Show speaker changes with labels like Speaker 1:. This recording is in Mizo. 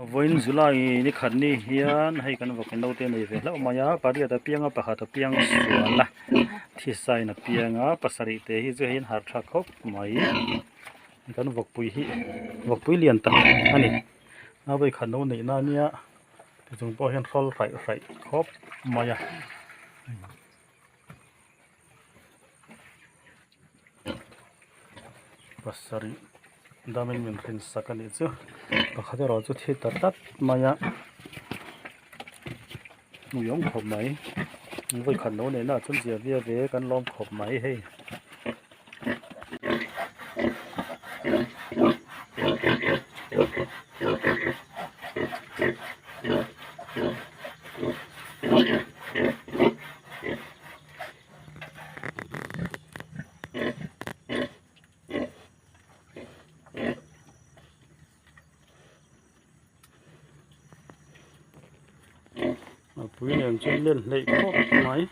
Speaker 1: Vawiin July ni khat ni hian hei kan vawk naute nei ve hlauh mai a pariat a piang a pakhat a piang sual a thisain a piang a pasarih te hi chu hei an harh tha khawp mai kan vawkpui hi vawkpui lian tak a ni a vawikhat no neih na ania tichung pawh hian hrawl hraih hraih khawp mai a. Pasarih damin min hrin sak a nih chu pakhat erawh chu thi ta tlat mai a nuiawm khawp mai vawikhat lo neihna ah chuan zia viau ve kan lawm khawp mai hei. A pui nen chuan len hleih khawp mai.